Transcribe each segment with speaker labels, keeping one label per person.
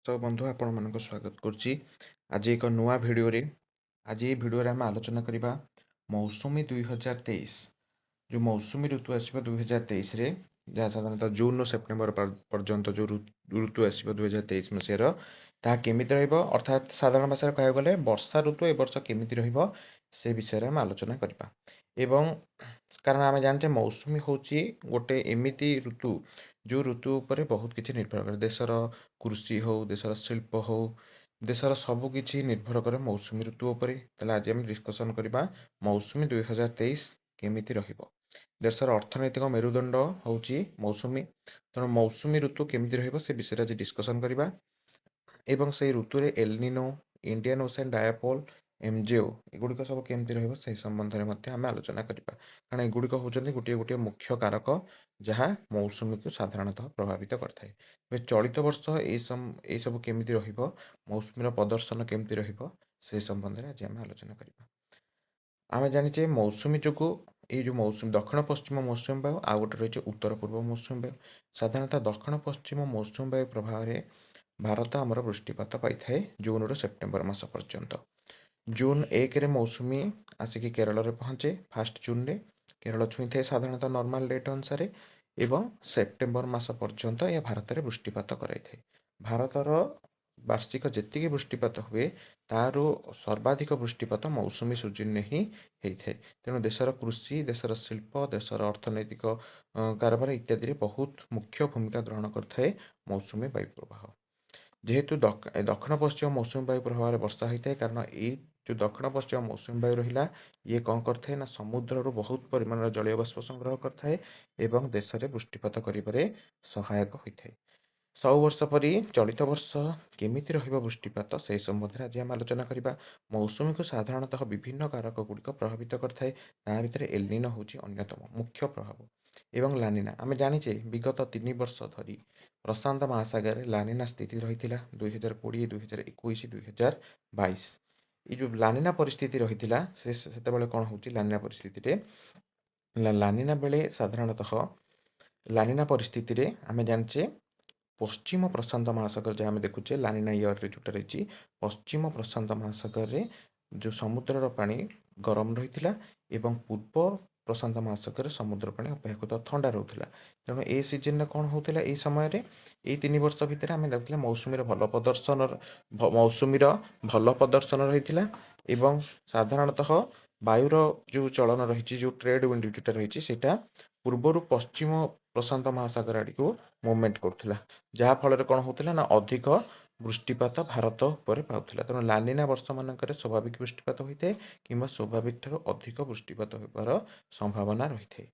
Speaker 1: ଦର୍ଶକ ବନ୍ଧୁ, ଆପଣମାନଙ୍କୁ ସ୍ୱାଗତ କରୁଛି ଆଜି ଏକ ନୂଆ ଭିଡ଼ିଓରେ। ଆଜି ଏହି ଭିଡ଼ିଓରେ ଆମେ ଆଲୋଚନା କରିବା ମୌସୁମୀ 2023, ଯେଉଁ ମୌସୁମୀ ଋତୁ ଆସିବ 2023ରେ, ଯାହା ସାଧାରଣତଃ ଜୁନରୁ ସେପ୍ଟେମ୍ବର ପର୍ଯ୍ୟନ୍ତ ଯେଉଁ ଋତୁ ଆସିବ 2023 ମସିହାର, ତାହା କେମିତି ରହିବ। ଅର୍ଥାତ୍ ସାଧାରଣ ଭାଷାରେ କହିବାକୁ ଗଲେ ବର୍ଷା ଋତୁ ଏ ବର୍ଷ କେମିତି ରହିବ, ସେ ବିଷୟରେ ଆମେ ଆଲୋଚନା କରିବା। ଏବଂ କାରଣ ଆମେ ଜାଣିଛେ, ମୌସୁମୀ ହେଉଛି ଗୋଟେ ଏମିତି ଋତୁ ଯେଉଁ ଋତୁ ଉପରେ ବହୁତ କିଛି ନିର୍ଭର କରେ। ଦେଶର କୃଷି ହଉ, ଦେଶର ଶିଳ୍ପ ହଉ, ଦେଶର ସବୁ କିଛି ନିର୍ଭର କରେ ମୌସୁମୀ ଋତୁ ଉପରେ। ତାହେଲେ ଆଜି ଆମେ ଡିସ୍କସନ୍ କରିବା ମୌସୁମୀ 2023 କେମିତି ରହିବ। ଦେଶର ଅର୍ଥନୈତିକ ମେରୁଦଣ୍ଡ ହେଉଛି ମୌସୁମୀ। ତେଣୁ ମୌସୁମୀ ଋତୁ କେମିତି ରହିବ, ସେ ବିଷୟରେ ଆଜି ଡିସ୍କସନ୍ କରିବା। ଏବଂ ସେଇ ଋତୁରେ ଏଲନିନୋ, ଇଣ୍ଡିଆନ୍ ଓସେନ୍ ଡାୟାପୋଲ୍, ଏମ୍ଜେଓ ଏଗୁଡ଼ିକ ସବୁ କେମିତି ରହିବ, ସେହି ସମ୍ବନ୍ଧରେ ମଧ୍ୟ ଆମେ ଆଲୋଚନା କରିବା। କାରଣ ଏଗୁଡ଼ିକ ହେଉଛନ୍ତି ଗୋଟିଏ ଗୋଟିଏ ମୁଖ୍ୟ କାରକ ଯାହା ମୌସୁମୀକୁ ସାଧାରଣତଃ ପ୍ରଭାବିତ କରିଥାଏ। ତେବେ ଚଳିତ ବର୍ଷ ଏଇସବୁ କେମିତି ରହିବ, ମୌସୁମୀର ପ୍ରଦର୍ଶନ କେମିତି ରହିବ, ସେ ସମ୍ବନ୍ଧରେ ଆଜି ଆମେ ଆଲୋଚନା କରିବା। ଆମେ ଜାଣିଛେ, ମୌସୁମୀ ଯୋଗୁଁ ଏଇ ଯେଉଁ ମୌସୁମୀ, ଦକ୍ଷିଣ ପଶ୍ଚିମ ମୌସୁମୀ ବାୟୁ, ଆଉ ଗୋଟେ ରହିଛି ଉତ୍ତର ପୂର୍ବ ମୌସୁମୀ ବାୟୁ। ସାଧାରଣତଃ ଦକ୍ଷିଣ ପଶ୍ଚିମ ମୌସୁମୀ ବାୟୁ ପ୍ରଭାବରେ ଭାରତ ଆମର ବୃଷ୍ଟିପାତ ପାଇଥାଏ ଜୁନରୁ ସେପ୍ଟେମ୍ବର ମାସ ପର୍ଯ୍ୟନ୍ତ। ଜୁନ 1ରେ ମୌସୁମୀ ଆସିକି କେରଳରେ ପହଞ୍ଚେ। ଫାଷ୍ଟ ଜୁନରେ କେରଳ ଛୁଇଁଥାଏ ସାଧାରଣତଃ ନର୍ମାଲ ଡେଟ୍ ଅନୁସାରେ, ଏବଂ ସେପ୍ଟେମ୍ବର ମାସ ପର୍ଯ୍ୟନ୍ତ ଏହା ଭାରତରେ ବୃଷ୍ଟିପାତ କରାଇଥାଏ। ଭାରତର ବାର୍ଷିକ ଯେତିକି ବୃଷ୍ଟିପାତ ହୁଏ, ତାରୁ ସର୍ବାଧିକ ବୃଷ୍ଟିପାତ ମୌସୁମୀ ସିଜନରେ ହିଁ ହେଇଥାଏ। ତେଣୁ ଦେଶର କୃଷି, ଦେଶର ଶିଳ୍ପ, ଦେଶର ଅର୍ଥନୈତିକ କାରବାର ଇତ୍ୟାଦିରେ ବହୁତ ମୁଖ୍ୟ ଭୂମିକା ଗ୍ରହଣ କରିଥାଏ ମୌସୁମୀ ବାୟୁ ପ୍ରବାହ। ଯେହେତୁ ଦକ୍ଷିଣ ପଶ୍ଚିମ ମୌସୁମୀ ବାୟୁ ପ୍ରଭାବରେ ବର୍ଷା ହୋଇଥାଏ, କାରଣ ଏଇ ଯେଉଁ ଦକ୍ଷିଣ ପଶ୍ଚିମ ମୌସୁମୀ ବାୟୁ ରହିଲା, ଇଏ କ'ଣ କରିଥାଏ ନା ସମୁଦ୍ରରୁ ବହୁତ ପରିମାଣର ଜଳୀୟ ବାଷ୍ପ ସଂଗ୍ରହ କରିଥାଏ ଏବଂ ଦେଶରେ ବୃଷ୍ଟିପାତ କରିବାରେ ସହାୟକ ହୋଇଥାଏ। ସବୁ ବର୍ଷ ପରି ଚଳିତ ବର୍ଷ କେମିତି ରହିବ ବୃଷ୍ଟିପାତ, ସେହି ସମ୍ବନ୍ଧରେ ଆଜି ଆମେ ଆଲୋଚନା କରିବା। ମୌସୁମୀକୁ ସାଧାରଣତଃ ବିଭିନ୍ନ କାରକ ଗୁଡ଼ିକ ପ୍ରଭାବିତ କରିଥାଏ। ତା ଭିତରେ ଏଲନିନୋ ହେଉଛି ଅନ୍ୟତମ ମୁଖ୍ୟ ପ୍ରଭାବ ଏବଂ ଲାନିନା। ଆମେ ଜାଣିଛେ, ବିଗତ 3 ବର୍ଷ ଧରି ପ୍ରଶାନ୍ତ ମହାସାଗରରେ ଲାନିନା ସ୍ଥିତି ରହିଥିଲା, 2020, 2021, 2022। ଏଇ ଯେଉଁ ଲାନିନା ପରିସ୍ଥିତି ରହିଥିଲା, ସେ ସେତେବେଳେ କ'ଣ ହେଉଛି ଲାନିନା ପରିସ୍ଥିତିରେ, ଲାନିନା ବେଳେ ସାଧାରଣତଃ ଲାନିନା ପରିସ୍ଥିତିରେ ଆମେ ଜାଣିଛେ, ପଶ୍ଚିମ ପ୍ରଶାନ୍ତ ମହାସାଗର ଯାହା ଆମେ ଦେଖୁଛେ, ଲାନିନା ଇୟରରେ ଯେଉଁଟା ରହିଛି, ପଶ୍ଚିମ ପ୍ରଶାନ୍ତ ମହାସାଗରରେ ଯେଉଁ ସମୁଦ୍ରର ପାଣି ଗରମ ରହିଥିଲା ଏବଂ ପୂର୍ବ ପ୍ରଶାନ୍ତ ମହାସାଗରରେ ସମୁଦ୍ର ପାଣି ଅପେକ୍ଷାକୃତ ଥଣ୍ଡା ରହୁଥିଲା। ତେଣୁ ଏ ସିଜନରେ କ'ଣ ହେଉଥିଲା? ଏଇ ସମୟରେ, ଏଇ 3 ବର୍ଷ ଭିତରେ ଆମେ ଦେଖୁଥିଲେ ମୌସୁମୀର ଭଲ ପ୍ରଦର୍ଶନ ରହିଥିଲା। ଏବଂ ସାଧାରଣତଃ ବାୟୁର ଯେଉଁ ଚଳନ ରହିଛି, ଯେଉଁ ଟ୍ରେଡ୍ ୱିଣ୍ଡ ଯେଉଁଟା ରହିଛି, ସେଇଟା ପୂର୍ବରୁ ପଶ୍ଚିମ ପ୍ରଶାନ୍ତ ମହାସାଗର ଆଡ଼ିକୁ ମୁଭମେଣ୍ଟ କରୁଥିଲା, ଯାହାଫଳରେ କ'ଣ ହେଉଥିଲା ନା ଅଧିକ ବୃଷ୍ଟିପାତ ଭାରତ ଉପରେ ପାଉଥିଲା। ତେଣୁ ଲାନିନା ବର୍ଷମାନଙ୍କରେ ସ୍ୱାଭାବିକ ବୃଷ୍ଟିପାତ ହୋଇଥାଏ କିମ୍ବା ସ୍ୱାଭାବିକ ଠାରୁ ଅଧିକ ବୃଷ୍ଟିପାତ ହେବାର ସମ୍ଭାବନା ରହିଥାଏ।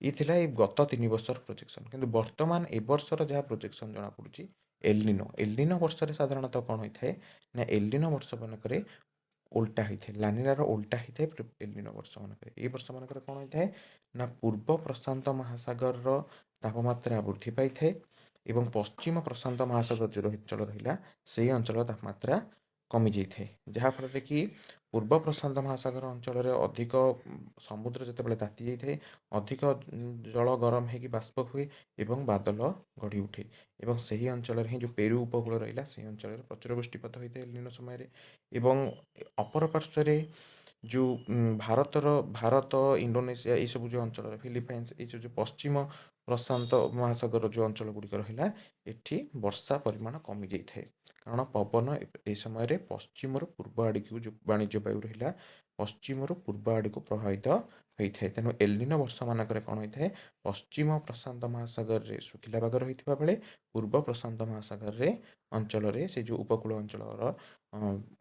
Speaker 1: ଇଏ ଥିଲା ଏଇ ଗତ 3 ବର୍ଷର ପ୍ରୋଜେକ୍ସନ୍। କିନ୍ତୁ ବର୍ତ୍ତମାନ ଏ ବର୍ଷର ଯାହା ପ୍ରୋଜେକ୍ସନ୍ ଜଣାପଡ଼ୁଛି, ଏଲନିନୋ, ଏଲନିନୋ ବର୍ଷରେ ସାଧାରଣତଃ କ'ଣ ହୋଇଥାଏ ନା ଏଲନିନୋ ବର୍ଷମାନଙ୍କରେ ଓଲଟା ହୋଇଥାଏ, ଲାନିନାର ଓଲଟା ହୋଇଥାଏ ଏଲନିନୋ ବର୍ଷମାନଙ୍କରେ। ଏଇ ବର୍ଷମାନଙ୍କରେ କ'ଣ ହୋଇଥାଏ ନା ପୂର୍ବ ପ୍ରଶାନ୍ତ ମହାସାଗରର ତାପମାତ୍ରା ବୃଦ୍ଧି ପାଇଥାଏ ଏବଂ ପଶ୍ଚିମ ପ୍ରଶାନ୍ତ ମହାସାଗର ଯେଉଁ ଅଞ୍ଚଳ ରହିଲା, ସେଇ ଅଞ୍ଚଳର ତାପମାତ୍ରା କମିଯାଇଥାଏ। ଯାହାଫଳରେ କି ପୂର୍ବ ପ୍ରଶାନ୍ତ ମହାସାଗର ଅଞ୍ଚଳରେ ଅଧିକ ସମୁଦ୍ର ଯେତେବେଳେ ତାତି ଯାଇଥାଏ, ଅଧିକ ଜଳ ଗରମ ହେଇକି ବାଷ୍ପ ହୁଏ ଏବଂ ବାଦଲ ଗଢ଼ି ଉଠେ। ଏବଂ ସେହି ଅଞ୍ଚଳରେ ହିଁ ଯେଉଁ ପେରୁ ଉପକୂଳ ରହିଲା, ସେହି ଅଞ୍ଚଳରେ ପ୍ରଚୁର ବୃଷ୍ଟିପାତ ହୋଇଥାଏ ଏଲନିନୋ ସମୟରେ। ଏବଂ ଅପର ପାର୍ଶ୍ୱରେ ଯେଉଁ ଭାରତ, ଇଣ୍ଡୋନେସିଆ, ଏଇସବୁ ଯେଉଁ ଅଞ୍ଚଳରେ, ଫିଲିପାଇନ୍ସ, ଏଇ ଯେଉଁ ଯେଉଁ ପଶ୍ଚିମ ପ୍ରଶାନ୍ତ ମହାସାଗର ଯେଉଁ ଅଞ୍ଚଳ ଗୁଡ଼ିକ ରହିଲା, ଏଠି ବର୍ଷା ପରିମାଣ କମିଯାଇଥାଏ। କାରଣ ପବନ ଏହି ସମୟରେ ପଶ୍ଚିମରୁ ପୂର୍ବ ଆଡ଼ିକୁ, ଯେଉଁ ବାଣିଜ୍ୟ ବାୟୁ ରହିଲା, ପଶ୍ଚିମରୁ ପୂର୍ବ ଆଡ଼ିକୁ ପ୍ରଭାବିତ ହୋଇଥାଏ। ତେଣୁ ଏଲନିନୋ ବର୍ଷମାନଙ୍କରେ କ'ଣ ହୋଇଥାଏ? ପଶ୍ଚିମ ପ୍ରଶାନ୍ତ ମହାସାଗରରେ ଶୁଖିଲା ପାଗ ରହିଥିବା ବେଳେ ପୂର୍ବ ପ୍ରଶାନ୍ତ ମହାସାଗରରେ ଅଞ୍ଚଳରେ, ସେ ଯେଉଁ ଉପକୂଳ ଅଞ୍ଚଳର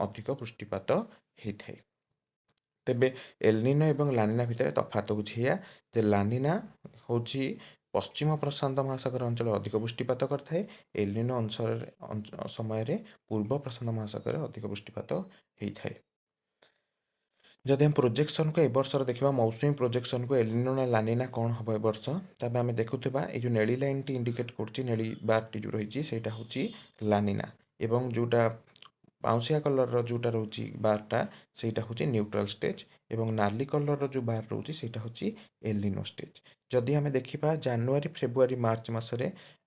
Speaker 1: ଅଧିକ ବୃଷ୍ଟିପାତ ହେଇଥାଏ। ତେବେ ଏଲନିନୋ ଏବଂ ଲାନିନା ଭିତରେ ତଫାତ ହେଉଛି ଏଇଆ ଯେ ଲାନିନା ହେଉଛି ପଶ୍ଚିମ ପ୍ରଶାନ୍ତ ମହାସାଗର ଅଞ୍ଚଳରେ ଅଧିକ ବୃଷ୍ଟିପାତ କରିଥାଏ, ଏଲନିନୋ ଅଞ୍ଚଳରେ ସମୟରେ ପୂର୍ବ ପ୍ରଶାନ୍ତ ମହାସାଗରରେ ଅଧିକ ବୃଷ୍ଟିପାତ ହେଇଥାଏ। ଯଦି ଆମେ ପ୍ରୋଜେକ୍ସନକୁ ଏ ବର୍ଷର ଦେଖିବା, ମୌସୁମୀ ପ୍ରୋଜେକ୍ସନକୁ, ଏଲିନୋ ନା ଲାନିନା କ'ଣ ହେବ ଏ ବର୍ଷ, ତେବେ ଆମେ ଦେଖୁଥିବା ଏଇ ଯେଉଁ ନେଳି ଲାଇନଟି ଇଣ୍ଡିକେଟ୍ କରୁଛି, ନେଳି ବାରଟି ଯେଉଁ ରହିଛି, ସେଇଟା ହେଉଛି ଲାନିନା। ଏବଂ ଯେଉଁଟା ପାଉଁଶିଆ କଲର୍ର ଯେଉଁଟା ରହୁଛି ବାରଟା, ସେଇଟା ହେଉଛି ନ୍ୟୁଟ୍ରାଲ୍ ଷ୍ଟେଜ୍। ଏବଂ ନାଲି କଲର୍ର ଯେଉଁ ବାର ରହୁଛି, ସେଇଟା ହେଉଛି ଏଲିନୋ ଷ୍ଟେଜ୍। ଯଦି ଆମେ ଦେଖିବା, ଜାନୁଆରୀ, ଫେବୃଆରୀ, ମାର୍ଚ୍ଚ ମାସରେ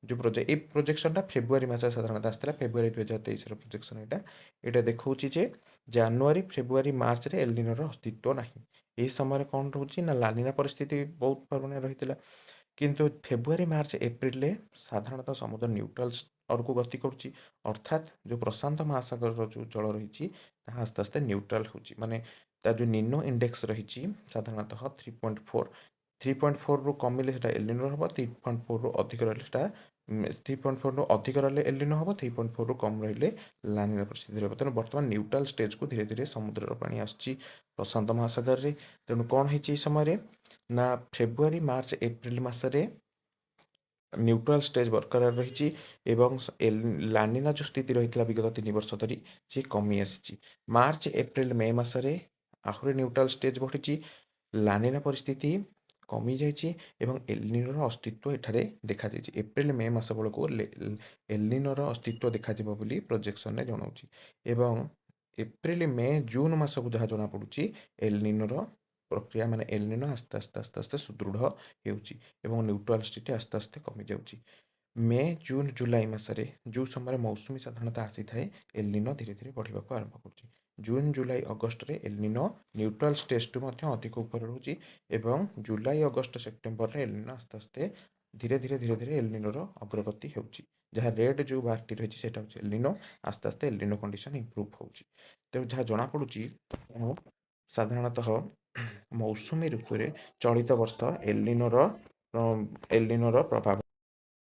Speaker 1: ଯେଉଁ ଏଇ ପ୍ରୋଜେକ୍ସନଟା ଫେବୃଆରୀ ମାସରେ ସାଧାରଣତଃ ଆସିଥିଲା, ଫେବୃଆରୀ 2023ର ପ୍ରୋଜେକ୍ସନ୍ ଏଇଟା। ଏଇଟା ଦେଖାଉଛି ଯେ ଜାନୁଆରୀ, ଫେବୃଆରୀ, ମାର୍ଚ୍ଚରେ ଏଲିନୋର ଅସ୍ତିତ୍ୱ ନାହିଁ। ଏହି ସମୟରେ କ'ଣ ରହୁଛି ନା ଲାନିନା ପରିସ୍ଥିତି ବହୁତ ପରିମାଣରେ ରହିଥିଲା। କିନ୍ତୁ ଫେବୃଆରୀ, ମାର୍ଚ୍ଚ, ଏପ୍ରିଲରେ ସାଧାରଣତଃ ସମୁଦ୍ର ନ୍ୟୁଟ୍ରାଲ୍ ଆଡ଼କୁ ଗତି କରୁଛି। ଅର୍ଥାତ୍ ଯେଉଁ ପ୍ରଶାନ୍ତ ମହାସାଗରର ଯେଉଁ ଜଳ ରହିଛି, ତାହା ଆସ୍ତେ ଆସ୍ତେ ନ୍ୟୁଟ୍ରାଲ୍ ହେଉଛି। ମାନେ ତା ଯେଉଁ ନିନୋ ଇଣ୍ଡେକ୍ସ ରହିଛି, ସାଧାରଣତଃ 3.4, 3.4ରୁ କମିଲେ ସେଇଟା ଏଲିନୋ ହେବ, 3.4ରୁ ଅଧିକ ରହିଲେ ସେଇଟା, 3.4ରୁ ଅଧିକ ରହିଲେ ଏଲିନୋ ହେବ, 3.4ରୁ କମ୍ ରହିଲେ ଲାନିନା ପରିସ୍ଥିତି ରହିବ। ତେଣୁ ବର୍ତ୍ତମାନ ନ୍ୟୁଟ୍ରାଲ୍ ଷ୍ଟେଜ୍କୁ ଧୀରେ ଧୀରେ ସମୁଦ୍ରର ପାଣି ଆସୁଛି ପ୍ରଶାନ୍ତ ମହାସାଗରରେ। ତେଣୁ କ'ଣ ହେଇଛି ଏହି ସମୟରେ ନା ଫେବୃଆରୀ, ମାର୍ଚ୍ଚ, ଏପ୍ରିଲ ମାସରେ ନ୍ୟୁଟ୍ରାଲ୍ ଷ୍ଟେଜ୍ ବରକରାର ରହିଛି ଏବଂ ଲାନିନା ଯେଉଁ ସ୍ଥିତି ରହିଥିଲା ବିଗତ 3 ବର୍ଷ ଧରି, ସିଏ କମି ଆସିଛି। ମାର୍ଚ୍ଚ, ଏପ୍ରିଲ, ମେ ମାସରେ ଆହୁରି ନ୍ୟୁଟ୍ରାଲ୍ ଷ୍ଟେଜ୍ ବଢ଼ିଛି, ଲାନିନା ପରିସ୍ଥିତି କମିଯାଇଛି ଏବଂ ଏଲିନୋର ଅସ୍ତିତ୍ୱ ଏଠାରେ ଦେଖାଯାଇଛି। ଏପ୍ରିଲ, ମେ ମାସ ବେଳକୁ ଏଲିନୋର ଅସ୍ତିତ୍ୱ ଦେଖାଯିବ ବୋଲି ପ୍ରୋଜେକ୍ସନରେ ଜଣାଉଛି ଏବଂ ଏପ୍ରିଲ, ମେ, ଜୁନ୍ ମାସକୁ ଯାହା ଜଣାପଡ଼ୁଛି, ଏଲିନୋର ପ୍ରକ୍ରିୟା, ମାନେ ଏଲିନୋ ଆସ୍ତେ ଆସ୍ତେ ଆସ୍ତେ ଆସ୍ତେ ସୁଦୃଢ଼ ହେଉଛି ଏବଂ ନ୍ୟୁଟ୍ରାଲ୍ ସ୍ଥିତି ଆସ୍ତେ ଆସ୍ତେ କମିଯାଉଛି। ମେ, ଜୁନ୍, ଜୁଲାଇ ମାସରେ, ଯେଉଁ ସମୟରେ ମୌସୁମୀ ସାଧାରଣତଃ ଆସିଥାଏ, ଏଲିନୋ ଧୀରେ ଧୀରେ ବଢ଼ିବାକୁ ଆରମ୍ଭ କରୁଛି। ଜୁନ୍, ଜୁଲାଇ, ଅଗଷ୍ଟରେ ଏଲିନୋ ନ୍ୟୁଟ୍ରାଲ୍ ଷ୍ଟେଜ୍ଠୁ ମଧ୍ୟ ଅଧିକ ଉପରେ ରହୁଛି ଏବଂ ଜୁଲାଇ, ଅଗଷ୍ଟ, ସେପ୍ଟେମ୍ବରରେ ଏଲିନୋ ଆସ୍ତେ ଆସ୍ତେ ଧୀରେ ଧୀରେ ଧୀରେ ଧୀରେ ଏଲିନୋର ଅଗ୍ରଗତି ହେଉଛି। ଯାହା ରେଡ୍ ଯେଉଁ ବାରଟି ରହିଛି, ସେଇଟା ହେଉଛି ଏଲିନୋ। ଆସ୍ତେ ଆସ୍ତେ ଏଲିନୋ କଣ୍ଡିସନ୍ ଇମ୍ପ୍ରୁଭ୍ ହେଉଛି। ତେଣୁ ଯାହା ଜଣାପଡ଼ୁଛି, ସାଧାରଣତଃ ମୌସୁମୀ ଋତୁରେ ଚଳିତ ବର୍ଷ ଏଲିନୋର ପ୍ରଭାବ,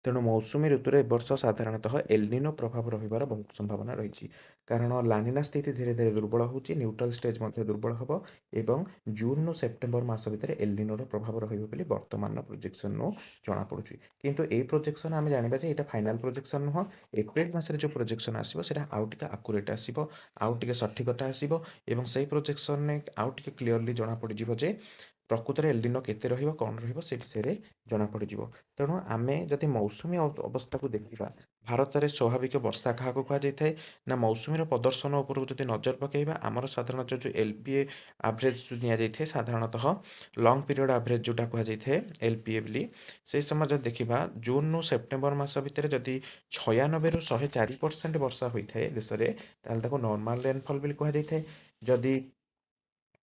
Speaker 1: ତେଣୁ ମୌସୁମୀ ଋତୁରେ ଏ ବର୍ଷ ସାଧାରଣତଃ ଏଲିନୋ ପ୍ରଭାବ ରହିବାର ବହୁତ ସମ୍ଭାବନା ରହିଛି। କାରଣ ଲାନିନା ସ୍ଥିତି ଧୀରେ ଧୀରେ ଦୁର୍ବଳ ହେଉଛି, ନ୍ୟୁଟ୍ରାଲ୍ ଷ୍ଟେଜ୍ ମଧ୍ୟ ଦୁର୍ବଳ ହେବ ଏବଂ ଜୁନ୍ରୁ ସେପ୍ଟେମ୍ବର ମାସ ଭିତରେ ଏଲିନୋର ପ୍ରଭାବ ରହିବ ବୋଲି ବର୍ତ୍ତମାନର ପ୍ରୋଜେକ୍ସନ୍ରୁ ଜଣାପଡ଼ୁଛି। କିନ୍ତୁ ଏଇ ପ୍ରୋଜେକ୍ସନ୍ ଆମେ ଜାଣିବା ଯେ ଏଇଟା ଫାଇନାଲ୍ ପ୍ରୋଜେକ୍ସନ୍ ନୁହଁ। ଏପ୍ରିଲ ମାସରେ ଯେଉଁ ପ୍ରୋଜେକ୍ସନ୍ ଆସିବ, ସେଇଟା ଆଉ ଟିକେ ଆକୁରେଟ୍ ଆସିବ, ଆଉ ଟିକେ ସଠିକତା ଆସିବ ଏବଂ ସେଇ ପ୍ରୋଜେକ୍ସନ୍ରେ ଆଉ ଟିକେ କ୍ଲିଅରଲି ଜଣାପଡ଼ିଯିବ ଯେ ପ୍ରକୃତରେ ଏଲିନୋ କେତେ ରହିବ, କ'ଣ ରହିବ, ସେ ବିଷୟରେ ଜଣାପଡ଼ିଯିବ। ତେଣୁ ଆମେ ଯଦି ମୌସୁମୀ ଅବସ୍ଥାକୁ ଦେଖିବା, ଭାରତରେ ସ୍ୱାଭାବିକ ବର୍ଷା କାହାକୁ କୁହାଯାଇଥାଏ ନା ମୌସୁମୀର ପ୍ରଦର୍ଶନ ଉପରକୁ ଯଦି ନଜର ପକାଇବା, ଆମର ସାଧାରଣତଃ ଯେଉଁ ଏଲ୍ ପି ଏ ଆଭରେଜ୍ ଯେଉଁ ନିଆଯାଇଥାଏ, ସାଧାରଣତଃ ଲଙ୍ଗ୍ ପିରିୟଡ଼ ଆଭରେଜ୍ ଯେଉଁଟା କୁହାଯାଇଥାଏ ଏଲ୍ ପି ଏ ବୋଲି, ସେଇ ସମୟ ଯଦି ଦେଖିବା, ଜୁନ୍ରୁ ସେପ୍ଟେମ୍ବର ମାସ ଭିତରେ ଯଦି 96ରୁ 104% ବର୍ଷା ହୋଇଥାଏ ଦେଶରେ, ତାହେଲେ ତାକୁ ନର୍ମାଲ୍ ରେନଫଲ୍ ବୋଲି କୁହାଯାଇଥାଏ। ଯଦି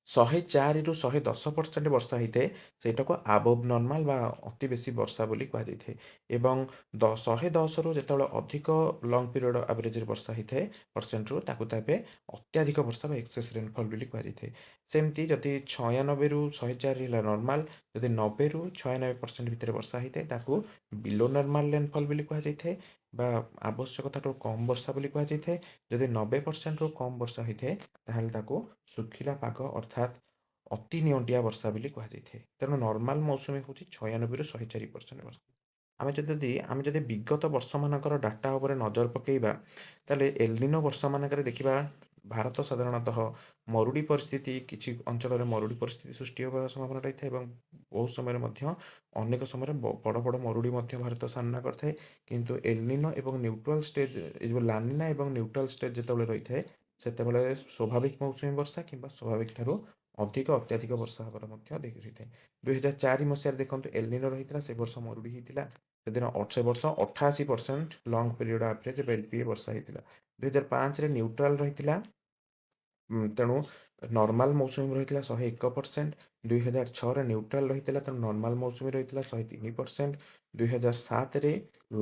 Speaker 1: 104ରୁ 110% ବର୍ଷା ହେଇଥାଏ, ସେଇଟାକୁ ଆବୋଭ୍ ନର୍ମାଲ୍ ବା ଅତି ବେଶୀ ବର୍ଷା ବୋଲି କୁହାଯାଇଥାଏ ଏବଂ 110ରୁ ଯେତେବେଳେ ଅଧିକ ଲଙ୍ଗ୍ ପିରିୟଡ଼ ଆଭରେଜରେ ବର୍ଷା ହେଇଥାଏ ପରସେଣ୍ଟରୁ, ତାକୁ ତେବେ ଅତ୍ୟଧିକ ବର୍ଷା ବା ଏକ୍ସେସ୍ ରେନଫଲ୍ ବୋଲି କୁହାଯାଇଥାଏ। ସେମିତି ଯଦି 96ରୁ 104 ହେଲା ନର୍ମାଲ୍, ଯଦି 90ରୁ 96% ଭିତରେ ବର୍ଷା ହେଇଥାଏ, ତାକୁ ବିଲୋ ନର୍ମାଲ୍ ରେନଫଲ୍ ବୋଲି କୁହାଯାଇଥାଏ ବା ଆବଶ୍ୟକତାଠୁ କମ୍ ବର୍ଷା ବୋଲି କୁହାଯାଇଥାଏ। ଯଦି 90%ରୁ କମ୍ ବର୍ଷା ହୋଇଥାଏ, ତାହେଲେ ତାକୁ ଶୁଖିଲା ପାଗ, ଅର୍ଥାତ୍ ଅତି ନିଅଣ୍ଟିଆ ବର୍ଷା ବୋଲି କୁହାଯାଇଥାଏ। ତେଣୁ ନର୍ମାଲ୍ ମୌସୁମୀ ହେଉଛି 96ରୁ 104% ବର୍ଷା। ଆମେ ଯଦି ବିଗତ ବର୍ଷମାନଙ୍କର ଡାଟା ଉପରେ ନଜର ପକାଇବା, ତାହେଲେ ଏଲିନୋ ବର୍ଷମାନଙ୍କରେ ଦେଖିବା ଭାରତ ସାଧାରଣତଃ ମରୁଡ଼ି ପରିସ୍ଥିତି, କିଛି ଅଞ୍ଚଳରେ ମରୁଡ଼ି ପରିସ୍ଥିତି ସୃଷ୍ଟି ହେବାର ସମ୍ଭାବନା ରହିଥାଏ ଏବଂ ବହୁତ ସମୟରେ ମଧ୍ୟ, ଅନେକ ସମୟରେ ବଡ଼ ବଡ଼ ମରୁଡ଼ି ମଧ୍ୟ ଭାରତ ସାମ୍ନା କରିଥାଏ। କିନ୍ତୁ ଏଲିନୋ ଏବଂ ନ୍ୟୁଟ୍ରାଲ୍ ଷ୍ଟେଜ୍, ଏ ଯେଉଁ ଲାନିନା ଏବଂ ନ୍ୟୁଟ୍ରାଲ୍ ଷ୍ଟେଜ୍ ଯେତେବେଳେ ରହିଥାଏ, ସେତେବେଳେ ସ୍ୱାଭାବିକ ମୌସୁମୀ ବର୍ଷା କିମ୍ବା ସ୍ୱାଭାବିକ ଠାରୁ ଅଧିକ ଅତ୍ୟଧିକ ବର୍ଷା ହେବାର ମଧ୍ୟ ରହିଥାଏ। 2004 ମସିହାରେ ଦେଖନ୍ତୁ, ଏଲିନୋ ରହିଥିଲା, ସେ ବର୍ଷ ମରୁଡ଼ି ହେଇଥିଲା। ସେଦିନ ସେ ବର୍ଷ 88% ଲଙ୍ଗ୍ ପିରିୟଡ଼ ଆଭରେଜ୍ ବା ଏଲ୍ ପି ଏ ବର୍ଷା ହେଇଥିଲା। 2005ରେ ନ୍ୟୁଟ୍ରାଲ୍ ରହିଥିଲା, ତେଣୁ ନର୍ମାଲ୍ ମୌସୁମୀ ରହିଥିଲା 101%। 2006ରେ ନ୍ୟୁଟ୍ରାଲ୍ ରହିଥିଲା, ତେଣୁ ନର୍ମାଲ୍ ମୌସୁମୀ ରହିଥିଲା 103%। 2007ରେ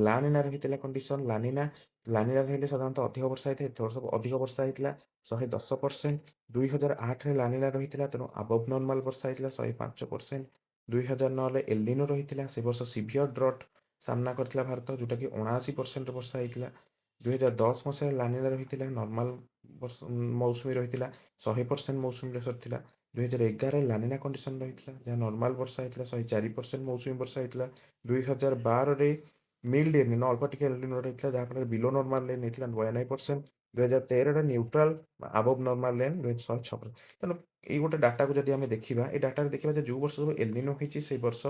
Speaker 1: ଲାନିନା ରହିଥିଲା କଣ୍ଡିସନ୍। ଲାନିନା ଲାନିନା ରହିଲେ ସାଧାରଣତଃ ଅଧିକ ବର୍ଷା ହେଇଥାଏ। ଏଥର ସବୁ ଅଧିକ ବର୍ଷା ହେଇଥିଲା, 110%। 2008ରେ ଲାନିନା ରହିଥିଲା, ତେଣୁ ଆବଭ୍ ନର୍ମାଲ୍ ବର୍ଷା ହେଇଥିଲା, 105%। 2009ରେ ଏଲିନୋ ରହିଥିଲା। ସେ ବର୍ଷ ସିଭିୟର ଡ୍ରଟ୍ ସାମ୍ନା କରିଥିଲା ଭାରତ, ଯେଉଁଟାକି 79% ବର୍ଷା ହେଇଥିଲା। 2010 ମସିହାରେ ଲାନିନା ରହିଥିଲା, ନର୍ମାଲ୍ ବର୍ଷ ମୌସୁମୀ ରହିଥିଲା, 100% ମୌସୁମୀରେ ସରିଥିଲା। 2011ରେ ଲାନିନା କଣ୍ଡିସନ୍ ରହିଥିଲା, ଯାହା ନର୍ମାଲ୍ ବର୍ଷା ହେଇଥିଲା, 104% ମୌସୁମୀ ବର୍ଷା ହେଇଥିଲା। 2012ରେ ମାଇଲ୍ଡ ଏଲିନୋ, ଅଳ୍ପ ଟିକେ ଏଲିନୋ ରହିଥିଲା, ଯାହାଫଳରେ ବିଲୋ ନର୍ମାଲ୍ ରେନ୍ ହେଇଥିଲା 92%। 2013ରେ ନ୍ୟୁଟ୍ରାଲ୍, ଆବୋଭ୍ ନର୍ମାଲ୍ ରେନ୍ 106%। ତେଣୁ ଏଇ ଗୋଟେ ଡାଟାକୁ ଯଦି ଆମେ ଦେଖିବା, ଏଇ ଡାଟାରେ ଦେଖିବା ଯେ ଯେଉଁ ବର୍ଷ ସବୁ ଏଲିନୋ ହେଇଛି, ସେଇ ବର୍ଷ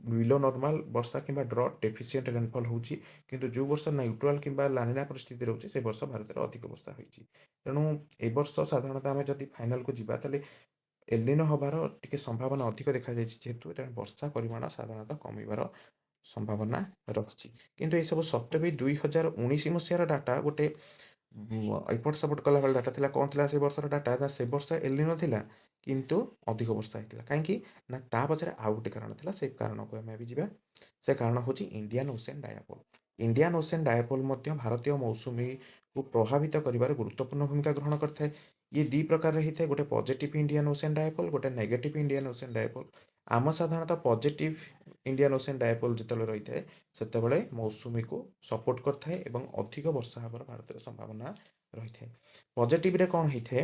Speaker 1: ବିଲୋ ନର୍ମାଲ୍ ବର୍ଷା କିମ୍ବା ଡ୍ରଟ୍, ଡେଫିସିଏଣ୍ଟ ରେନଫଲ୍ ହେଉଛି। କିନ୍ତୁ ଯେଉଁ ବର୍ଷ ନ୍ୟୁଟ୍ରାଲ୍ କିମ୍ବା ଲାନିନା ପରିସ୍ଥିତି ରହୁଛି, ସେ ବର୍ଷ ଭାରତରେ ଅଧିକ ବର୍ଷା ହୋଇଛି। ତେଣୁ ଏ ବର୍ଷ ସାଧାରଣତଃ ଆମେ ଯଦି ଫାଇନାଲକୁ ଯିବା, ତାହେଲେ ଏଲିନୋ ହେବାର ଟିକେ ସମ୍ଭାବନା ଅଧିକ ଦେଖାଯାଇଛି ଯେହେତୁ, ତେଣୁ ବର୍ଷା ପରିମାଣ ସାଧାରଣତଃ କମିବାର ସମ୍ଭାବନା ରହିଛି। କିନ୍ତୁ ଏସବୁ ସତ୍ତ୍ୱେ ବି 2019 ମସିହାର ଡାଟା ଗୋଟେ ଏପଟ ସେପଟ କଲାବେଳେ ଡାଟା ଥିଲା। କ'ଣ ଥିଲା ସେ ବର୍ଷର ଡାଟା ନା, ସେ ବର୍ଷ ଏଲିନୋ ଥିଲା କିନ୍ତୁ ଅଧିକ ବର୍ଷା ହେଇଥିଲା। କାହିଁକି ନା ତା ପଛରେ ଆଉ ଗୋଟେ କାରଣ ଥିଲା। ସେ କାରଣକୁ ଆମେ ଏବେ ଯିବା। ସେ କାରଣ ହେଉଛି Indian ocean dipole. Indian ocean dipole ମଧ୍ୟ ଭାରତୀୟ ମୌସୁମୀକୁ ପ୍ରଭାବିତ କରିବାରେ ଗୁରୁତ୍ୱପୂର୍ଣ୍ଣ ଭୂମିକା ଗ୍ରହଣ କରିଥାଏ। ଇଏ ଦୁଇ ପ୍ରକାରର ହେଇଥାଏ, ଗୋଟେ ପଜିଟିଭ୍ ଇଣ୍ଡିଆନ୍ ଓସେନ୍ ଡାୟପୋଲ୍, ଗୋଟେ ନେଗେଟିଭ୍ ଇଣ୍ଡିଆନ୍ ଓସେନ୍ ଡାୟପୋଲ୍। ଆମ ସାଧାରଣତଃ ପଜିଟିଭ୍ ଇଣ୍ଡିଆନ୍ ଓସେନ୍ ଡାୟପୋଲ୍ ଯେତେବେଳେ ରହିଥାଏ, ସେତେବେଳେ ମୌସୁମୀକୁ ସପୋର୍ଟ କରିଥାଏ ଏବଂ ଅଧିକ ବର୍ଷା ହେବାର ଭାରତରେ ସମ୍ଭାବନା ରହିଥାଏ। ପଜିଟିଭରେ କ'ଣ ହେଇଥାଏ?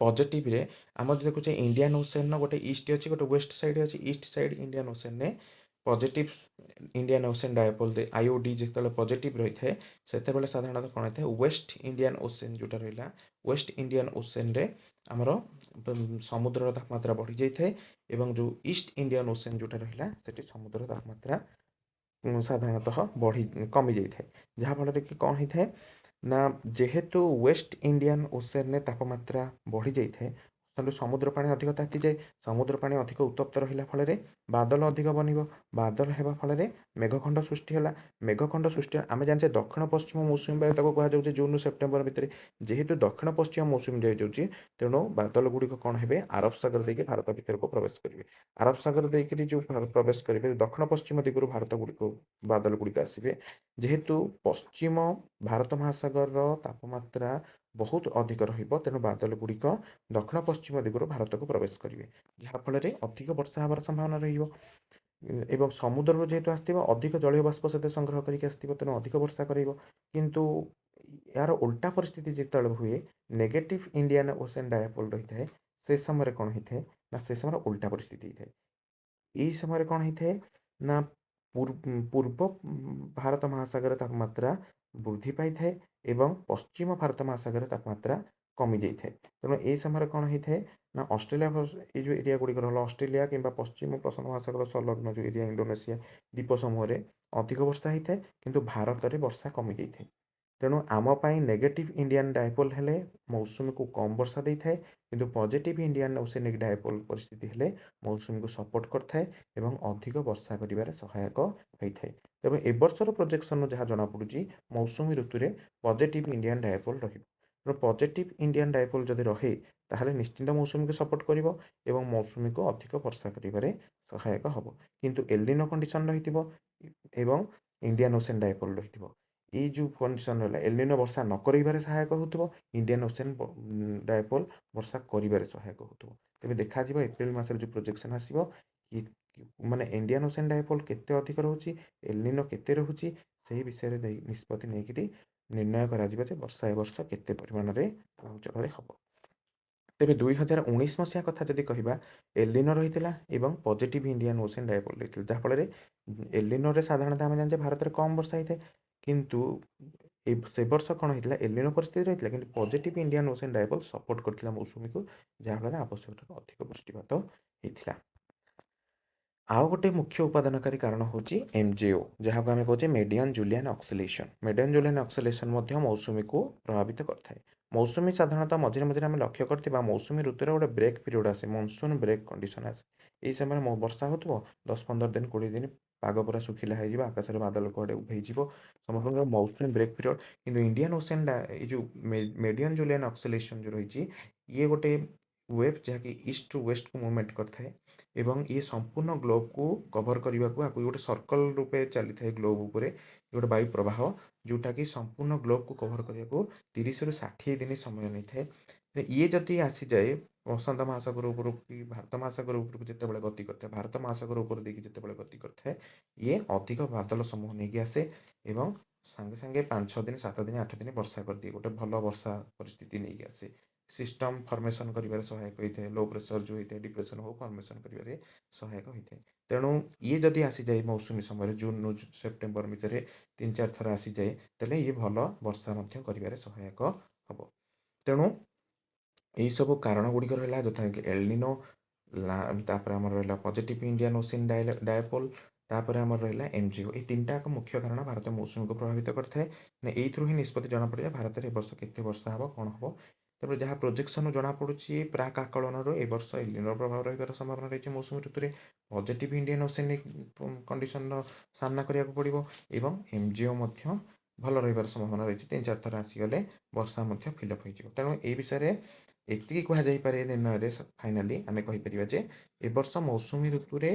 Speaker 1: ପଜିଟିଭରେ ଆମର ଦେଖୁଛେ, ଇଣ୍ଡିଆନ୍ ଓସେନ୍ର ଗୋଟେ ଇଷ୍ଟ ଅଛି, ଗୋଟେ ୱେଷ୍ଟ ସାଇଡ଼୍ ଅଛି। ଇଷ୍ଟ ସାଇଡ଼୍ ଇଣ୍ଡିଆନ୍ ଓସେନ୍ରେ positive Indian ocean dipole, IOD ଯେତେବେଳେ ପଜିଟିଭ୍ ରହିଥାଏ, ସେତେବେଳେ ସାଧାରଣତଃ କ'ଣ ହେଇଥାଏ? ୱେଷ୍ଟ ଇଣ୍ଡିଆନ୍ ଓସେନ୍ ଯେଉଁଟା ରହିଲା, ୱେଷ୍ଟ ଇଣ୍ଡିଆନ୍ ଓସେନ୍ରେ ଆମର ସମୁଦ୍ରର ତାପମାତ୍ରା ବଢ଼ିଯାଇଥାଏ ଏବଂ ଯେଉଁ ଇଷ୍ଟ ଇଣ୍ଡିଆନ୍ ଓସେନ୍ ଯେଉଁଟା ରହିଲା, ସେଠି ସମୁଦ୍ର ତାପମାତ୍ରା ସାଧାରଣତଃ କମିଯାଇଥାଏ। ଯାହାଫଳରେ କି କ'ଣ ହେଇଥାଏ ନା, ଯେହେତୁ ୱେଷ୍ଟ ଇଣ୍ଡିଆନ୍ ଓସେନ୍ରେ ତାପମାତ୍ରା ବଢ଼ିଯାଇଥାଏ, ତେଣୁ ସମୁଦ୍ର ପାଣି ଅଧିକ ତାତିଯାଏ। ସମୁଦ୍ର ପାଣି ଅଧିକ ଉତ୍ତପ୍ତ ରହିଲା ଫଳରେ ବାଦଲ ଅଧିକ ବନିବ। ବାଦଲ ହେବା ଫଳରେ ମେଘଖଣ୍ଡ ସୃଷ୍ଟି ହେଲା। ମେଘଖଣ୍ଡ ସୃଷ୍ଟି, ଆମେ ଜାଣିଛେ ଦକ୍ଷିଣ ପଶ୍ଚିମ ମୌସୁମୀ ବାୟୁ, ତାକୁ କୁହାଯାଉଛି ଜୁନରୁ ସେପ୍ଟେମ୍ବର ଭିତରେ। ଯେହେତୁ ଦକ୍ଷିଣ ପଶ୍ଚିମ ମୌସୁମୀ ଯାଇଯାଉଛି, ତେଣୁ ବାଦଲ ଗୁଡ଼ିକ କ'ଣ ହେବେ? ଆରବ ସାଗର ଦେଇକି ଭାରତ ଭିତରକୁ ପ୍ରବେଶ କରିବେ। ଆରବ ସାଗର ଦେଇକରି ଯେଉଁ ପ୍ରବେଶ କରିବେ, ଦକ୍ଷିଣ ପଶ୍ଚିମ ଦିଗରୁ ଭାରତ ଗୁଡ଼ିକ ବାଦଲ ଗୁଡ଼ିକ ଆସିବେ। ଯେହେତୁ ପଶ୍ଚିମ ଭାରତ ମହାସାଗରର ତାପମାତ୍ରା ବହୁତ ଅଧିକ ରହିବ, ତେଣୁ ବାଦଲ ଗୁଡ଼ିକ ଦକ୍ଷିଣ ପଶ୍ଚିମ ଦିଗରୁ ଭାରତକୁ ପ୍ରବେଶ କରିବେ, ଯାହାଫଳରେ ଅଧିକ ବର୍ଷା ହେବାର ସମ୍ଭାବନା ରହିବ। ଏବଂ ସମୁଦ୍ରରୁ ଯେହେତୁ ଆସିଥିବ, ଅଧିକ ଜଳୀୟ ବାଷ୍ପ ସେତେ ସଂଗ୍ରହ କରିକି ଆସିଥିବ, ତେଣୁ ଅଧିକ ବର୍ଷା କରାଇବ। କିନ୍ତୁ ଏହାର ଓଲଟା ପରିସ୍ଥିତି ଯେତେବେଳେ ହୁଏ, ନେଗେଟିଭ୍ ଇଣ୍ଡିଆନ୍ ଓସେନ୍ ଡାୟପୋଲ୍ ରହିଥାଏ, ସେ ସମୟରେ କ'ଣ ହେଇଥାଏ ନା, ସେ ସମୟରେ ଓଲଟା ପରିସ୍ଥିତି ହେଇଥାଏ। ଏଇ ସମୟରେ କ'ଣ ହେଇଥାଏ ନା, ପୂର୍ବ ଭାରତ ମହାସାଗର ତାପମାତ୍ରା ବୃଦ୍ଧି ପାଇଥାଏ ଏବଂ ପଶ୍ଚିମ ଭାରତ ମହାସାଗରରେ ତାପମାତ୍ରା କମିଯାଇଥାଏ। ତେଣୁ ଏହି ସମୟରେ କ'ଣ ହେଇଥାଏ ନା, ଅଷ୍ଟ୍ରେଲିଆ, ଏଇ ଯେଉଁ ଏରିଆ ଗୁଡ଼ିକ ରହିଲା, ଅଷ୍ଟ୍ରେଲିଆ କିମ୍ବା ପଶ୍ଚିମ ପ୍ରଶାନ୍ତ ମହାସାଗର ସଂଲଗ୍ନ ଯେଉଁ ଏରିଆ, ଇଣ୍ଡୋନେସିଆ ଦ୍ୱୀପ ସମୂହରେ ଅଧିକ ବର୍ଷା ହେଇଥାଏ, କିନ୍ତୁ ଭାରତରେ ବର୍ଷା କମିଯାଇଥାଏ। ତେଣୁ ଆମ ପାଇଁ ନେଗେଟିଭ୍ ଇଣ୍ଡିଆନ୍ ଡାଇପୋଲ୍ ହେଲେ ମୌସୁମୀକୁ କମ୍ ବର୍ଷା ଦେଇଥାଏ, କିନ୍ତୁ ପଜିଟିଭ୍ ଇଣ୍ଡିଆନ୍ ଓସେନିକ୍ ଡାଇପୋଲ୍ ପରିସ୍ଥିତି ହେଲେ ମୌସୁମୀକୁ ସପୋର୍ଟ କରିଥାଏ ଏବଂ ଅଧିକ ବର୍ଷା କରିବାରେ ସହାୟକ ହୋଇଥାଏ। ତେବେ ଏ ବର୍ଷର ପ୍ରୋଜେକ୍ସନ୍ରୁ ଯାହା ଜଣାପଡ଼ୁଛି, ମୌସୁମୀ ଋତୁରେ ପଜିଟିଭ୍ ଇଣ୍ଡିଆନ୍ ଡାଇପୋଲ୍ ରହିବ। ତେଣୁ ପଜିଟିଭ୍ ଇଣ୍ଡିଆନ୍ ଡାଇପୋଲ୍ ଯଦି ରହେ, ତାହେଲେ ନିଶ୍ଚିନ୍ତ ମୌସୁମୀକୁ ସପୋର୍ଟ କରିବ ଏବଂ ମୌସୁମୀକୁ ଅଧିକ ବର୍ଷା କରିବାରେ ସହାୟକ ହେବ। କିନ୍ତୁ ଏଲିନୋ କଣ୍ଡିସନ୍ ରହିଥିବ ଏବଂ ଇଣ୍ଡିଆନ୍ ଓସେନ୍ ଡାଇପୋଲ୍ ରହିଥିବ, ଏଇ ଯେଉଁ କଣ୍ଡିସନ୍ ରହିଲା, ଏଲିନୋ ବର୍ଷା ନ କରିବାରେ ସହାୟକ ହେଉଥିବ, ଇଣ୍ଡିଆନ୍ ଓସେନ୍ ଡାଇପୋଲ୍ ବର୍ଷା କରିବାରେ ସହାୟକ ହେଉଥିବ। ତେବେ ଦେଖାଯିବ ଏପ୍ରିଲ ମାସରେ ଯେଉଁ ପ୍ରୋଜେକ୍ସନ୍ ଆସିବ କି ମାନେ ଇଣ୍ଡିଆନ୍ ଓସେନ୍ ଡାଇପୋଲ୍ କେତେ ଅଧିକ ରହୁଛି, ଏଲିନୋ କେତେ ରହୁଛି, ସେହି ବିଷୟରେ ଦେଇ ନିଷ୍ପତ୍ତି ନେଇକରି ନିର୍ଣ୍ଣୟ କରାଯିବ ଯେ ବର୍ଷା ଏ ବର୍ଷ କେତେ ପରିମାଣରେ ଅଞ୍ଚଳରେ ହେବ। ତେବେ 2019 ମସିହା କଥା ଯଦି କହିବା, ଏଲିନୋ ରହିଥିଲା ଏବଂ ପଜିଟିଭ୍ ଇଣ୍ଡିଆନ୍ ଓସେନ୍ ଡାଇପୋଲ୍ ରହିଥିଲା, ଯାହାଫଳରେ ଏଲିନୋରେ ସାଧାରଣତଃ ଆମେ ଜାଣିଛେ ଭାରତରେ କମ୍ ବର୍ଷା ହେଇଥାଏ। କିନ୍ତୁ ସେ ବର୍ଷ କ'ଣ ହେଇଥିଲା? ଏଲିନୋ ପରିସ୍ଥିତି ରହିଥିଲା, କିନ୍ତୁ positive Indian ocean dipole support କରିଥିଲା ମୌସୁମୀକୁ, ଯାହାଫଳରେ ଆବଶ୍ୟକଠାରୁ ଅଧିକ ବୃଷ୍ଟିପାତ ହେଇଥିଲା। ଆଉ ଗୋଟେ ମୁଖ୍ୟ ଉପାଦାନକାରୀ କାରଣ ହେଉଛି ଏମ୍ଜେଓ, ଯାହାକୁ ଆମେ କହୁଛେ ମେଡିଆନ୍ ଜୁଲିଆନ୍ ଅକ୍ସିଲେସନ୍। ମେଡିଆନ୍ ଜୁଲିଆନ୍ ଅକ୍ସିଲେସନ୍ ମଧ୍ୟ ମୌସୁମୀକୁ ପ୍ରଭାବିତ କରିଥାଏ। ମୌସୁମୀ ସାଧାରଣତଃ ମଝିରେ ମଝିରେ ଆମେ ଲକ୍ଷ୍ୟ କରିଥିବା, ମୌସୁମୀ ଋତୁରେ ଗୋଟେ ବ୍ରେକ୍ ପିରିୟଡ଼ ଆସେ, ମନସୁନ୍ ବ୍ରେକ୍ କଣ୍ଡିସନ୍ ଆସେ। ଏଇ ସମୟରେ ବର୍ଷା ହେଉଥିବ, 10-15 ଦିନ, 20 ଦିନ ପାଗ ପୁରା ଶୁଖିଲା ହେଇଯିବ, ଆକାଶରେ ବାଦଲ କୁଆଡ଼େ ଉଭେଇଯିବ, ସମସ୍ତଙ୍କର ମୌସୁମୀ ବ୍ରେକ୍ ପିରିୟଡ଼। କିନ୍ତୁ ଇଣ୍ଡିଆନ୍ ଓସେନ୍ ଏଇ ଯେଉଁ ମେଡିଆନ୍ ଜୁଲିଆନ୍ ଅକ୍ସିଲେସନ୍ ଯେଉଁ ରହିଛି, ଇଏ ଗୋଟେ ୱେଭ୍ ଯାହାକି ଇଷ୍ଟ ଟୁ ୱେଷ୍ଟକୁ ମୁଭମେଣ୍ଟ କରିଥାଏ ଏବଂ ଇଏ ସମ୍ପୂର୍ଣ୍ଣ ଗ୍ଲୋବକୁ କଭର କରିବାକୁ ଆକୁ ଗୋଟେ ସର୍କଲ ରୂପେ ଚାଲିଥାଏ ଗ୍ଲୋବ୍ ଉପରେ। ଗୋଟେ ବାୟୁ ପ୍ରବାହ ଯେଉଁଟାକି ସମ୍ପୂର୍ଣ୍ଣ ଗ୍ଲୋବକୁ କଭର କରିବାକୁ 30ରୁ 60 ଦିନ ସମୟ ନେଇଥାଏ। ଇଏ ଯଦି ଆସିଯାଏ ପ୍ରଶାନ୍ତ ମହାସାଗର ଉପରକୁ କି ଭାରତ ମହାସାଗର ଉପରକୁ ଯେତେବେଳେ ଗତି କରିଥାଏ, ଭାରତ ମହାସାଗର ଉପରେ ଦେଇକି ଯେତେବେଳେ ଗତି କରିଥାଏ, ଇଏ ଅଧିକ ବାଦଲ ସମୂହ ନେଇକି ଆସେ ଏବଂ ସାଙ୍ଗେ ସାଙ୍ଗେ 5-6 ଦିନ, 7 ଦିନ, 8 ଦିନ ବର୍ଷା କରିଦିଏ। ଗୋଟେ ଭଲ ବର୍ଷା ପରିସ୍ଥିତି ନେଇକି ଆସେ। ସିଷ୍ଟମ୍ ଫର୍ମେସନ୍ କରିବାରେ ସହାୟକ ହୋଇଥାଏ। ଲୋ ପ୍ରେସର ଯେଉଁ ହେଇଥାଏ, ଡିପ୍ରେସନ୍ ହଉ, ଫର୍ମେସନ୍ କରିବାରେ ସହାୟକ ହୋଇଥାଏ। ତେଣୁ ଇଏ ଯଦି ଆସିଯାଏ ମୌସୁମୀ ସମୟରେ, ଜୁନରୁ ସେପ୍ଟେମ୍ବର ଭିତରେ 3-4 ଥର ଆସିଯାଏ, ତାହେଲେ ଇଏ ଭଲ ବର୍ଷା ମଧ୍ୟ କରିବାରେ ସହାୟକ ହେବ। ତେଣୁ ଏହିସବୁ କାରଣ ଗୁଡ଼ିକ ରହିଲା, ଯଥାକି ଏଲନିନୋ, ତାପରେ ଆମର ରହିଲା ପଜିଟିଭ୍ ଇଣ୍ଡିଆନ୍ ଓସିନ୍ ଡାୟପୋଲ୍, ତାପରେ ଆମର ରହିଲା ଏମ୍ଜିଓ। ଏଇ ତିନିଟା ଯାକ ମୁଖ୍ୟ କାରଣ ଭାରତ ମୌସୁମୀକୁ ପ୍ରଭାବିତ କରିଥାଏ। ମାନେ ଏଇଥିରୁ ହିଁ ନିଷ୍ପତ୍ତି ଜଣାପଡ଼ିଯାଏ ଭାରତରେ ଏ ବର୍ଷ କେତେ ବର୍ଷା ହେବ, କ'ଣ ହେବ। ତେବେ ଯାହା ପ୍ରୋଜେକ୍ସନ୍ରୁ ଜଣାପଡ଼ୁଛି, ପ୍ରାକ୍ ଆକଳନରୁ ଏ ବର୍ଷ ଏଲିନୋର ପ୍ରଭାବ ରହିବାର ସମ୍ଭାବନା ରହିଛି। ମୌସୁମୀ ଋତୁରେ ପଜିଟିଭ୍ ଇଣ୍ଡିଆନ୍ ଓସେନିକ୍ କଣ୍ଡିସନର ସାମ୍ନା କରିବାକୁ ପଡ଼ିବ ଏବଂ ଏମ୍ଜିଓ ମଧ୍ୟ ଭଲ ରହିବାର ସମ୍ଭାବନା ରହିଛି। ତିନି ଚାରି ଥର ଆସିଗଲେ ବର୍ଷା ମଧ୍ୟ ଫିଲ୍ଅପ୍ ହୋଇଯିବ। ତେଣୁ ଏଇ ବିଷୟରେ ଏତିକି କୁହାଯାଇପାରେ, ନିର୍ଣ୍ଣୟରେ ଫାଇନାଲି ଆମେ କହିପାରିବା ଯେ ଏ ବର୍ଷ ମୌସୁମୀ ଋତୁରେ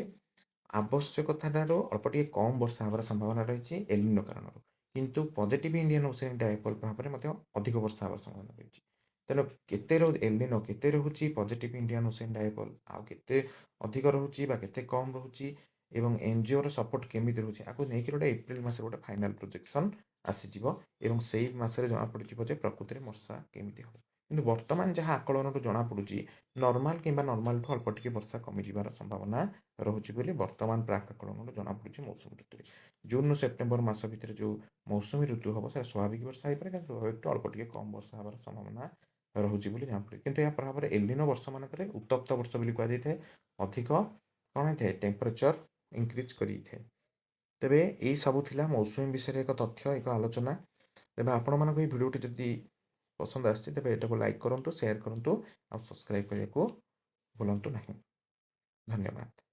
Speaker 1: ଆବଶ୍ୟକତା ଠାରୁ ଅଳ୍ପ ଟିକେ କମ୍ ବର୍ଷା ହେବାର ସମ୍ଭାବନା ରହିଛି ଏଲିନୋ କାରଣରୁ, କିନ୍ତୁ ପଜିଟିଭ୍ ଇଣ୍ଡିଆନ୍ ଓସେନିକ୍ ଡାଇପୋଲ୍ ପ୍ରଭାବରେ ମଧ୍ୟ ଅଧିକ ବର୍ଷା ହେବାର ସମ୍ଭାବନା ରହିଛି। ତେଣୁ କେତେ ଏଲିନୋ କେତେ ରହୁଛି, ପଜିଟିଭ୍ ଇଣ୍ଡିଆନ୍ ଓସେନ୍ ଡାଇପୋଲ୍ ଆଉ କେତେ ଅଧିକ ରହୁଛି ବା କେତେ କମ୍ ରହୁଛି ଏବଂ ଏମ୍ଜିଓର ସପୋର୍ଟ କେମିତି ରହୁଛି, ଆକୁ ନେଇକି ଗୋଟେ ଏପ୍ରିଲ ମାସରେ ଗୋଟେ ଫାଇନାଲ୍ ପ୍ରୋଜେକ୍ସନ୍ ଆସିଯିବ ଏବଂ ସେଇ ମାସରେ ଜଣାପଡ଼ିଯିବ ଯେ ପ୍ରକୃତିରେ ବର୍ଷା କେମିତି ହେବ। କିନ୍ତୁ ବର୍ତ୍ତମାନ ଯାହା ଆକଳନରୁ ଜଣାପଡ଼ୁଛି, ନର୍ମାଲ କିମ୍ବା ନର୍ମାଲଠୁ ଅଳ୍ପ ଟିକେ ବର୍ଷା କମିଯିବାର ସମ୍ଭାବନା ରହୁଛି ବୋଲି ବର୍ତ୍ତମାନ ପ୍ରାକ୍ ଆକଳନରୁ ଜଣାପଡ଼ୁଛି। ମୌସୁମୀ ଋତୁରେ ଜୁନ୍ରୁ ସେପ୍ଟେମ୍ବର ମାସ ଭିତରେ ଯେଉଁ ମୌସୁମୀ ଋତୁ ହେବ, ସେଟା ସ୍ୱାଭାବିକ ବର୍ଷା ହେଇପାରେ, କିନ୍ତୁ ସ୍ୱାଭାବିକଠୁ ଅଳ୍ପ ଟିକେ କମ୍ ବର୍ଷା ହେବାର ସମ୍ଭାବନା ରହୁଛି ବୋଲି ଜଣାପଡ଼େ। କିନ୍ତୁ ଏହା ପ୍ରଭାବରେ ଏଲିନୋ ବର୍ଷମାନଙ୍କରେ ଉତ୍ତପ୍ତ ବର୍ଷ ବୋଲି କୁହାଯାଇଥାଏ। ଅଧିକ କ'ଣ ହେଇଥାଏ? ଟେମ୍ପରେଚର ଇନକ୍ରିଜ୍ କରିଥାଏ। ତେବେ ଏଇ ସବୁ ଥିଲା ମୌସୁମୀ ବିଷୟରେ ଏକ ତଥ୍ୟ, ଏକ ଆଲୋଚନା। ତେବେ ଆପଣମାନଙ୍କୁ ଏଇ ଭିଡ଼ିଓଟି ଯଦି ପସନ୍ଦ ଆସିଛି, ତେବେ ଏଟାକୁ ଲାଇକ୍ କରନ୍ତୁ, ସେୟାର କରନ୍ତୁ ଆଉ ସବସ୍କ୍ରାଇବ୍ କରିବାକୁ ଭୁଲନ୍ତୁ ନାହିଁ। ଧନ୍ୟବାଦ।